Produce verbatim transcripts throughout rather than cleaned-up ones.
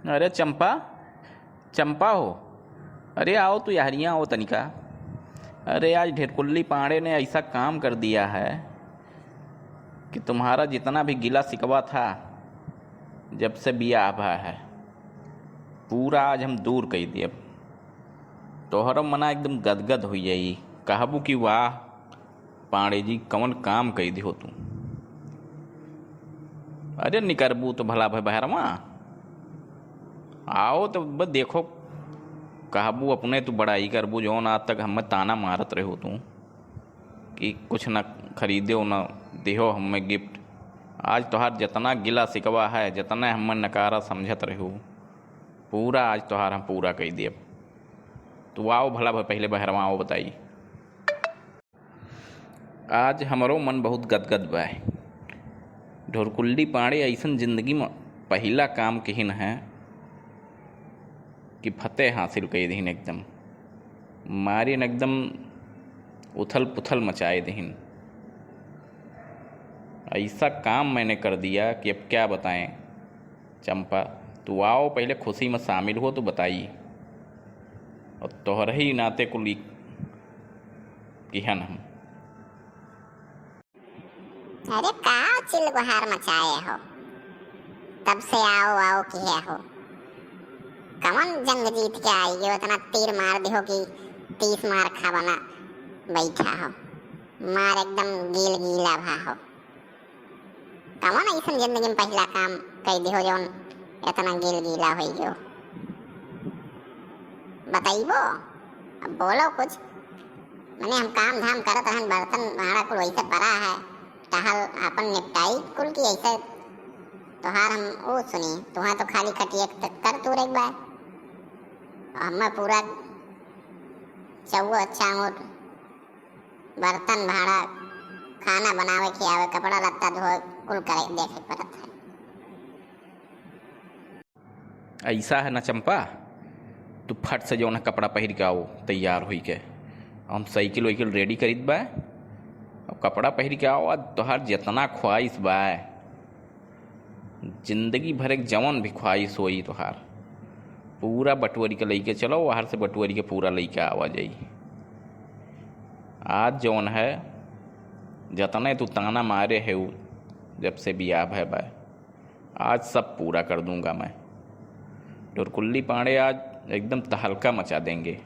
अरे चंपा, चंपा हो, अरे आओ तू यहरियाँ आओ तनिका। अरे आज ढेरकुल्ली पांड़े ने ऐसा काम कर दिया है कि तुम्हारा जितना भी गिला शिकवा था, जब से बियाह भा है, पूरा आज हम दूर कइ देब। तोहरो मना एकदम गदगद होइ जाई, कहबू कि वाह, पांड़े जी, कवन काम कइ दिहो तू। अरे निकरबू तो भला भय बहरवा। आओ तो बस देखो, कहबू अपने तू बड़ाई करबू, जौन आज तक हमें ताना मारत रहो तू कि कुछ न खरीदो न दिहो हमें गिफ्ट। आज तोहार जितना गिला शिकवा है, जितना हमें नकारा समझत रहो, पूरा आज तोहार हम पूरा कइ देब। तू आओ भला भय पहिले बहरवा आओ बताई। आज हमरो मन बहुत गदगद बा। ढोरकुल्ली पांड़े अइसन जिंदगी में पहिला काम किहिन है कि फतेह हासिल कइ दिहिन एकदम। मारिन एकदम उथल पुथल मचाए दिहिन। ऐसा काम मैंने कर दिया कि अब क्या बताएं। चंपा, तू आओ पहिले खुशी में शामिल हो तो बताई। और तोहरे ही नाते कुल ई किहन हम। अरे का चिल्लगोहार मचाए हो, तब से आओ आओ किहे हो। कवन जंग जीत के आई गयो, इतना तीर मार दिहो कि तीस मार खा बना बैठा हो, मार एकदम गील गीला भा हो। कवन अइसन जिंदगी में पहिला काम कइ दिहो जौन इतना गील गीला होइ गयो? बतइबो? अब बोलो कुछ। मने हम काम धाम करत रहन, बर्तन भाड़ा कुल वैसे पड़ा है, टहल आपन निपटाई कुल की ऐसे तोहार हम ओ सुनी, तुहा तो खाली खटिया के चक्कर तू रेक बाय। हमें पूरा चौवो चांगुर बर्तन भाड़ा, खाना बनावे, खियावे, कपड़ा लत्ता धोए, कुल करे, देखे पड़त है। ऐसा है ना चंपा, तू फट से जौन है कपड़ा पहिर के आओ तैयार होई के। हम साइकिल वाइकिल रेडी करीत बा, अब कपड़ा पहिर के आओ। आज तोहार जितना ख्वाहिश बा, जिंदगी भर एक जवन भी ख्वाहिश होई तोहार, पूरा बटुअरी के लइके चलो, बाहर से बटुअरी के पूरा लइके आवा जाई। आज जौन है, जतने तू ताना मारे है उ, जब से बियाह भय बा, आज सब पूरा कर दूंगा मैं। ढुरकुल्ली पांड़े आज एकदम तहलका मचा देंगे।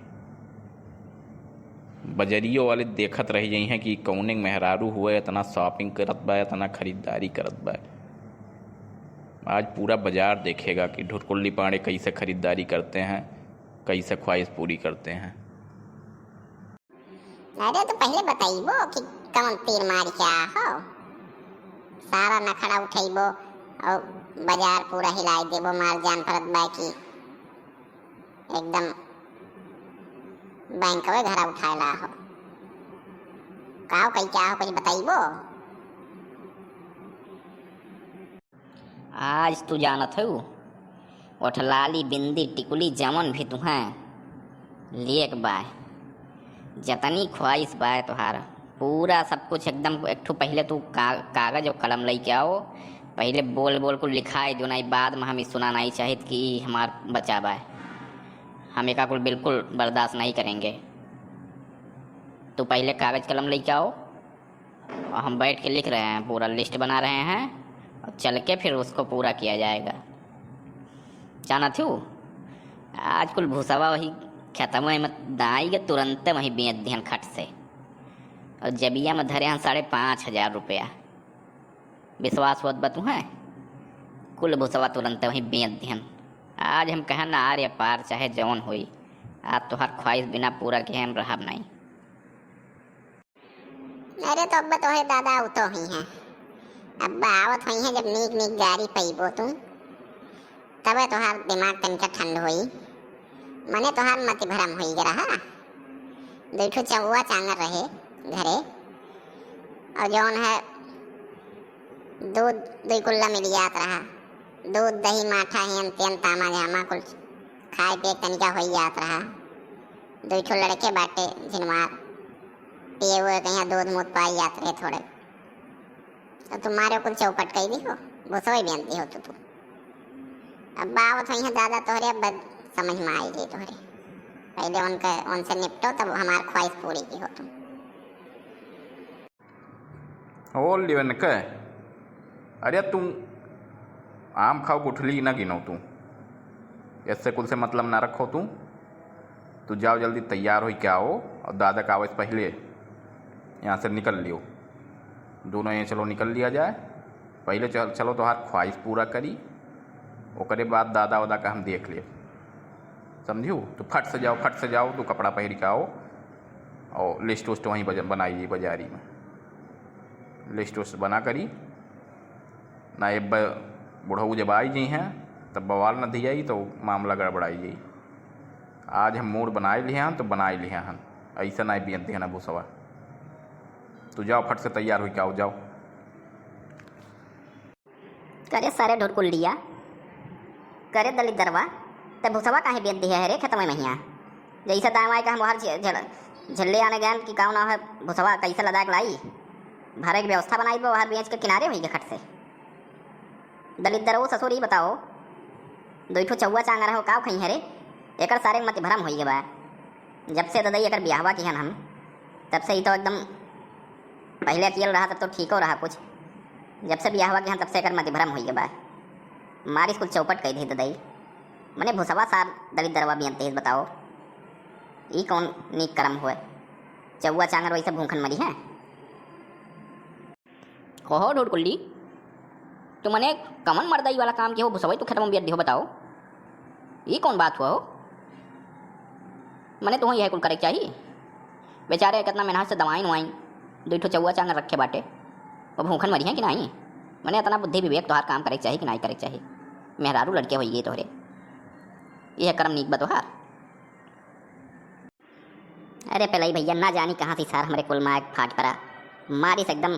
बजरियो वाले देखत रह जइहें कि कौने मेहरारू हुए, इतना shopping करत बा, इतना खरीदारी करत बा। आज पूरा बाजार देखेगा कि ढुरकुल्ली पांड़े कैसे खरीदारी करते हैं, कैसे ख्वाहिश पूरी करते हैं। अरे तो पहिले बतइबो कि कौन तीर मार के आ हो, सारा नखड़ा उठइबो और बाजार पूरा हिलाई देबो, मार जान पड़त बा कि एकदम बैंकवे घरा उठाए ला हो। काव कई क्या हो, कुछ बतइबो? आज तू जानत हऊ, ओठलाली, बिंदी, टिकुली, जवन भी तुहें लिए के बाय, जतनी ख्वाहिश बाय तोहार, पूरा सब कुछ एकदम। एक ठो पहिले तू का-, कागज और कलम लेके आओ, पहिले बोल बोल कुल लिखाई दो, नहीं बाद में हम ई सुना नहीं चाहित कि ई हमार बच्चा बाय। हम एका कुल बिल्कुल बर्दाश्त नहीं करेंगे। तू पहिले कागज कलम लेके आओ और हम बैठ के लिख रहे हैं, पूरा list बना रहे हैं और चल के फिर उसको पूरा किया जाएगा। जानत हू, आज कुल भूसवा वही खेतवा में दाई के तुरंते वहीं बेच दिहन खट से, और जबिया में धरे हैं साढ़े पाँच हजार रुपया। विश्वास होत बा तुहें? कुल भूसवा तुरंते वहीं बेच दिहन। आज हम कहन आर या पार चाहे जौन होई, आज तोहार ख्वाहिश बिना पूरा किहे हम रहब नहीं। अरे तो अब्बा तोहरे दादा उतो हुई हैं, अब्बा आवत हुई हैं, जब नीक नीक गारी पइबो तू, तबे तोहार दिमाग तनिका ठंड होई, मने तोहार मति भरम होई गे रहा। दुई ठो चौवा चांगर रहे घरे, और जौन है दूध दुई कुल्ला मिल जात रहा, दूध दही माठा हियन तियन तामा झामा कुल खाए पिए तनिका होई जात रहा। दुई ठो लड़के बाटे झिनवार, पिए हुए कहीं दूध मूत पाई जात रहे थोड़े। तो तुम्हारे कुल चौपट कई दी हो, भूसोई बेंत दी हो तू, तू। अब आवत होइहैं दादा तोहरे, अब समझ में आई जाई तोहरे। पहिले उनके, उनसे निपटो, तब हमार ख्वाहिश पूरी किहो तुम। ओ लिवन के, अरे तू आम खाओ गुठली न गिनो तू, इससे कुल से मतलब ना रखो तू। तू जाओ जल्दी तैयार होई के आओ और दादा का आवे से पहिले यहाँ से निकल लियो। दोनों यहाँ चलो निकल लिया जाए। पहिले चल, चलो तोहार ख्वाहिश पूरा करी, ओकरे बाद दादा वादा का हम देख लेब। समझू? तो फट से जाओ, फट से जाओ, तू कपड़ा पहिर के आओ और लिस्ट उस्ट वहीं बज-, बनाई जाई बाजारी में। लिस्ट उस्ट बना करी ना, ये ब-, बुढ़ऊ जब आई जइहैं तब बवाल न दियाई तो मामला गड़बड़ाई जाई। आज हम मूड बनाए लिहे हन तो बनाए लिहे हन, ऐसा ना बियन दिहे ना भूसवा। तू जाओ फट से तैयार होई के आओ, जाओ। करे सारे ढुरकुल्लिया, करे दलिद्दरवा, ते भूसवा काहे बेच दिहे है रे खेतवे में हियाँ? जैसे दाएँ बाएँ का हम बाहर झे-, झेल-, झेल्ले आने गए कि काऊ ना है भूसवा कैसे लदा के लाई? भरे की व्यवस्था बनाई बा, बाहर बेच के किनारे होई गे खट से। दलिद्दरवो ससुर ई बताओ, दुई ठो चौवा चांगर हो, काऊ खइहैं रे? एकर सारे के मति भरम होई गे बा। जब से ददई एकर बियाहवा किहन हम, तब से ई तो एकदम पहिले अकियल रहा, तब तो ठीको रहा कुछ। जब से बियाहवा किहन, तब से एकर मति भरम होई गे बा। मारिस कुल चौपट कई दे ददई। मने भूसवा सार दलिद्दरवा बियन तेज बताओ, ई कौन नीक करम होए? चौवा चांगर वैसे भूखन मरिहैं। कहो ढुरकुल्ली, तू मने कवन मर्दाई वाला काम किहो भूसवई तू खेतवा में बियन दिहो बताओ? ई कौन बात हुआ हो? मने तुहूँ यह कुल करे के चाही? बेचारे केतना मेहनत से दवाइन उवाइन, दुई ठो चौवा चांगर रखे बाटे, वो भूखन मरिहैं कि नाहीं? मने एतना बुद्धि विवेक तोहार काम करे के चाही कि नाहीं करे के चाही? मेहरारू लड़के होई गई तोहरे, यह करम नीक बा तोहार? अरे पेलई भैया, ना जानी कहाँ से सार हमरे कुल में आके फाट परा। मारिस एकदम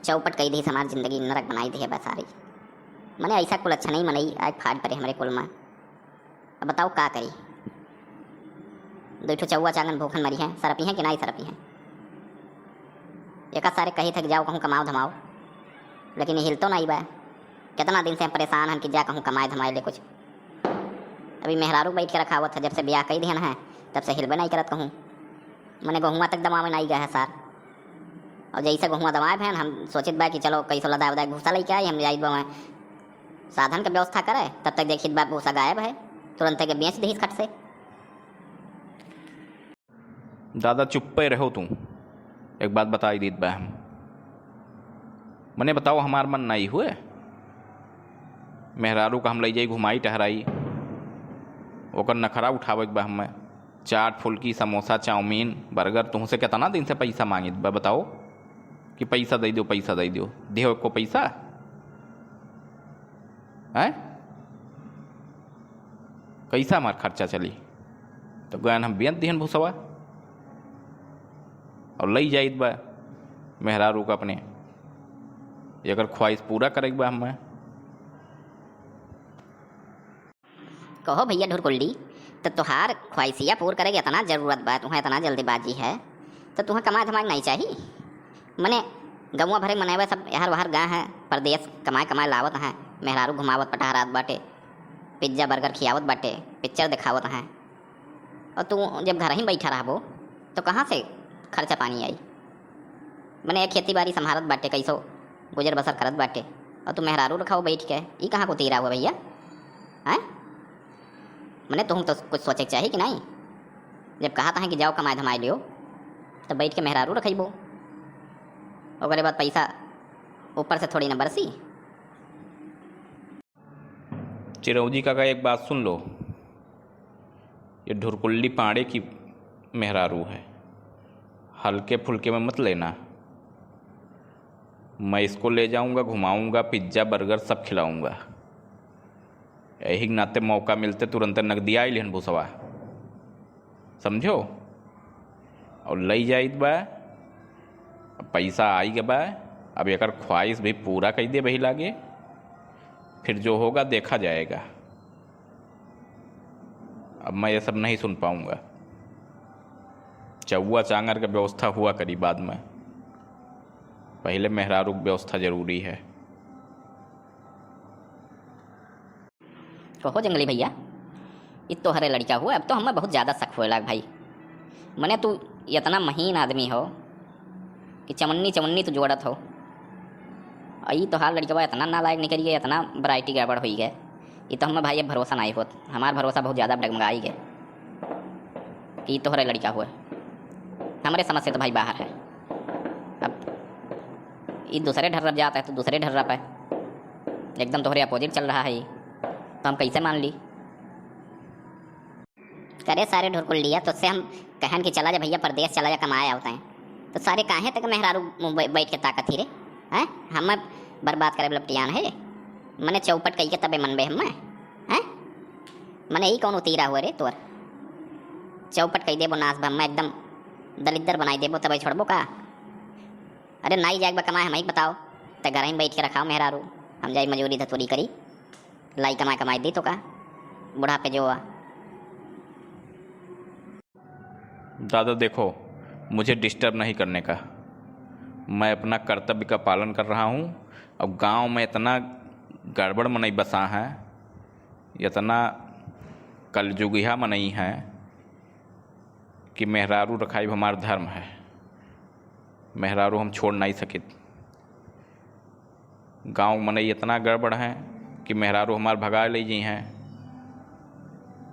चौपट कई दिहिस, हमार जिंदगी नरक बनाई दिहे बा सारी। मने ऐसा कुल अच्छा नहीं मनई आके फाट परे हमरे कुल में। अब बताओ का करी? दुई ठो चौवा चांगन भूखन मरिहैं, सरपिहैं कि नाहीं सरपिहैं? एका सारे कही थे कि जाओ कहूँ कमाओ धमाओ, लेकिन ये हिलतो नाहीं बा। कितना दिन से हम परेशान हन कि जा कहूँ कमाए धमाए ले कुछ। अभी मेहरारू बैठ के रखावत है, जब से ब्याह कई दिहन है, तब से हिलबे नाहीं करत कहूँ। मने गोहुआ तक दमावे नाहीं गए है सार। और जैसे गोहुआ दमाए भैन, हम सोचित बा कि चलो कैसो लदाए वदाए भूसा लइके आई, हम जाइत बा वहाँ साधन के व्यवस्था करे, तब तक देखित बा भूसा गायब है, तुरंते के बेच दिहिस खट से। दादा चुप्पे रहो तू, एक बात बताई दीत बा हम। मने बताओ हमार मन नाहीं हुए? मेहरारू का हम लई जाई घुमाई टहराई, ओकर नखरा उठावे के बा हमें। चाट, फुल्की, समोसा, चाउमीन, बर्गर, तुहसे केतना दिन से पैसा मांगित बा, बताओ कि पैसा दे दियो, पैसा दे दियो, दिहो एको पैसा? हैं? कैसा हमार खर्चा चली? तो गयन हम बेच दिहन भूसवा और लई जाइत बा मेहरारू का अपने, एकर ख्वाहिश पूरा करे के बा हमें। कहो भैया ढुरकुल्ली, तो तोहार ख्वाहिशिया पूर करे के इतना जरूरत बा, तुहें इतना जल्दीबाजी है, तो तुहें कमाए धमाए के नाहीं चाही? मने गौवा भरे के मनैबे सब एहर वहर गए हैं, परदेस कमाए कमाए लावत हैं, मेहरारू घुमावत पटहरात बाटे, पिज्जा बर्गर खियावत बाटे, पिक्चर देखावत हैं, और तू जब घर ही बैठा रहबो तो कहाँ से खर्चा पानी आई? मने खेती बाड़ी संभारत बाटे, कैसो गुजर बसर करत बाटे, और तू मेहरारू रखाओ बैठ के, ई कहाँ को तीरा हुआ भैया? हैं? मने तुहूँ तो कुछ सोचे के चाही कि नाहीं? जब कहा था कि जाओ कमाए धमाए लियो, तो बैठ के मेहरारू रखइबो, ओकरे बाद पैसा ऊपर से थोड़ी ना बरसी। चिरौजी काका, एक बात सुन लो, ये ढुरकुल्ली पाड़े की मेहरारू है, हल्के फुल्के में मत लेना। मैं इसको ले जाऊंगा, घुमाऊंगा, पिज्जा बर्गर सब खिलाऊंगा। यही के नाते मौका मिलते तुरंत नगदिया आई लिहन भूसवा, समझो? और लई जाइत बा, अब पैसा आई के बा, अब एकर ख्वाहिश भी पूरा कई दे वही लागे, फिर जो होगा देखा जाएगा। अब मैं ये सब नहीं सुन पाऊंगा। चौवा चांगर के व्यवस्था हुआ करी बाद में, पहिले मेहरारू के व्यवस्था जरूरी है। कहो जंगली भइया, ई तोहरे लड़िका हुआ, अब तो हमें बहुत ज्यादा शक होए लाग भाई। मने तू इतना महीन आदमी हो कि चवन्नी चवन्नी तू जोड़त हो। और ई तोहार लड़िकवा इतना नालायक निकल गए, इतना वैरायटी गड़बड़ हुई गए, ई तो हमें भाई अब भरोसा नहीं होत। हमार भरोसा बहुत ज्यादा डगमगाई गए कि ई तोहरे लड़िका हुआ। हमरे समझ से तो भाई बाहर है। अब ई दूसरे ढर्रप जाता है तो दूसरे ढर्रप है, एकदम तोहरे अपोजिट चल रहा है ई, तो हम कैसे मान ली? करे सारे ढुरकुल्लिया, तो उससे हम कहन कि चला जा भइया परदेस, चला जा कमाए आवत हैं, तो सारे काहे तक मेहरारू मुँह बै-, बैठ के ताकत ही रे? हैं, हमें बर्बाद करे लपटियान है? मने चौपट कई के तबे मनबे हमें? हैं, मने ई कौन उतीरा हुआ रे तोर? चौपट कई देबो नास बा, हमें एकदम दलिद्दर बनाई देबो, तबे छोड़बो का? अरे नाई जाए बा कमाए, हम ही बताओ, ते घर ही बैठ के रखाओ मेहरारू, हम जाई मजूरी धतूरी करी, लाई कमाए कमाए दी तो का, बुढ़ापे जो हुआ। दादा देखो, मुझे डिस्टर्ब नहीं करने का, मैं अपना कर्तव्य का पालन कर रहा हूँ। अब गांव में इतना गड़बड़ मनई बसा है, इतना कलजुगिया मनई है कि मेहरारू रखाई हमार धर्म है, मेहरारू हम छोड़ नहीं सकित। गांव मनई इतना गड़बड़ है कि मेहरारू हमार भगा ले जी हैं,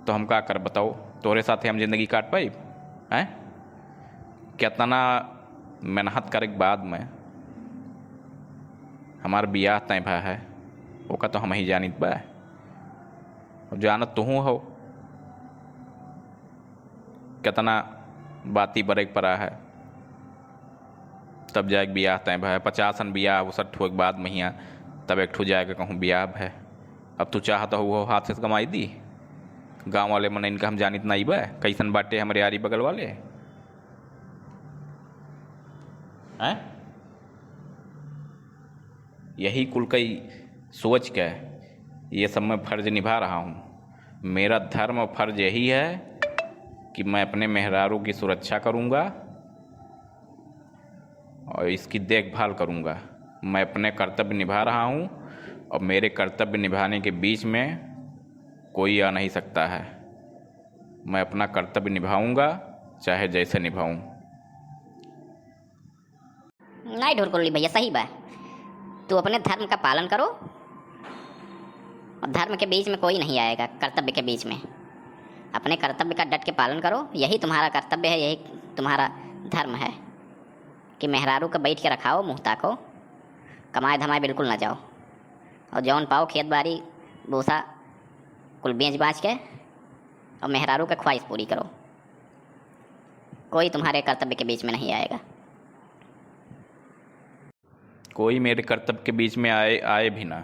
तो हम का कर बताओ? तोहरे साथे हम जिंदगी काट पाइब? हैं? कितना मेहनत करे के बाद में हमार बियाह तय भा है, ओका तो हम ही जानित बा। अब जानत तुहूँ हो, कितना बाती बरे के परा है, तब जाए के बियाह तय भा है। पचासन बियाह उसठ ठो के बाद महिया तब एक ठो जाए के कहूँ बियाह भा है। अब तू चाहत हो वो हाथ से कमाई दी? गांव वाले मनइन का हम जानित नहीं बा, कैसन बाटे हमरे आरी बगल वाले हैं? यही कुल कई सोच के ये सब मैं फर्ज निभा रहा हूँ। मेरा धर्म और फर्ज यही है कि मैं अपने मेहरारू की सुरक्षा करूँगा और इसकी देखभाल करूँगा। मैं अपने कर्तव्य निभा रहा हूँ और मेरे कर्तव्य निभाने के बीच में कोई आ नहीं सकता है। मैं अपना कर्तव्य निभाऊँगा, चाहे जैसे निभाऊँ। नहीं ढुरकुल्ली भइया, सही बा, तू अपने धर्म का पालन करो, और धर्म के बीच में कोई नहीं आएगा, कर्तव्य के बीच में। अपने कर्तव्य का डट के पालन करो, यही तुम्हारा कर्तव्य है, यही तुम्हारा धर्म है कि मेहरारू का बैठ के रखाओ, मुँह ताको, कमाए धमाए बिल्कुल ना जाओ, और जौन पाओ खेत बारी भूसा कुल बेच बाच के और मेहरारू के ख्वाहिश पूरी करो। कोई तुम्हारे कर्तव्य के बीच में नहीं आएगा। कोई मेरे कर्तव्य के बीच में आए, आए भी ना,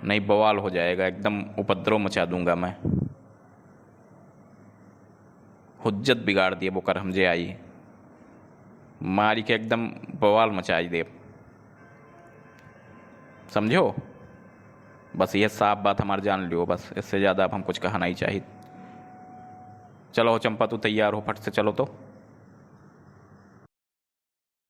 नहीं बवाल हो जाएगा, एकदम उपद्रव मचा दूंगा मैं। हुज्जत बिगाड़ दिए बोकर हम जे आई, मारी के एकदम बवाल मचाई देब, समझो? बस ये साफ बात हमार जान लियो, बस इससे ज़्यादा अब हम कुछ कहा नहीं चाहित। चलो चंपा, तू तैयार हो, फट से चलो तो।